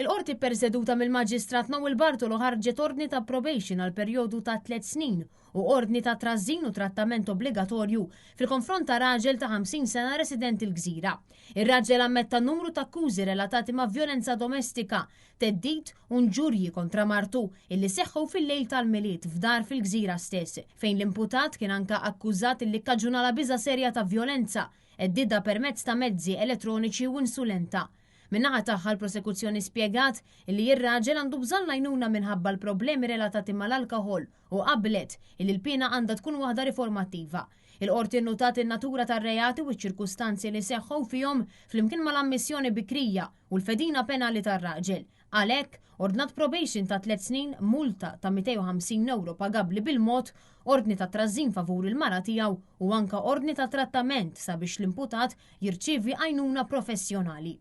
Il-Qorti ppreseduta mill-Maġistrat Noel Bartolo ħarġet ordni ta' probation għal perjodu ta' tliet snin u ordni ta' trażżin u trattament obbligatorju fil-konfront ta' raġel ta' 50 sena residenti l-Gżira. Ir-raġel ammetta numru ta' akkużi relatati ma' vjolenza domestika, theddid u nġurji kontra martu illi seħħu fil-lejl tal-Milied f'dar fil-Gżira stess, fejn l-imputat kien anka akkużat illi kkaġunalha biża' serja ta' vjolenza, heddidha permezz ta' mezzi elettroniċi u insulenta. Min-naħa tagħha l-prosekuzzjoni spjegat illi r-raġel għandu bżonn l-għajnuna minħabba l-problemi relatati mal-alkoħol u qablet illi l-piena għandha tkun waħda riformattiva. Il-Qorti nnutat in-natura tar-reati u ċ-ċirkustanzi li seħħu fihom flimkien mal-ammissjoni bikrija u l-fedina penali tar-raġel. Għalhekk, ordnat probation ta' tliet snin, multa ta' 250 ewro pagabbli bil-mod, ordni ta' trażżin favur il-mara tiegħu u anka ordni ta' trattament sabiex l-imputat jirċievi għajnuna professjonali.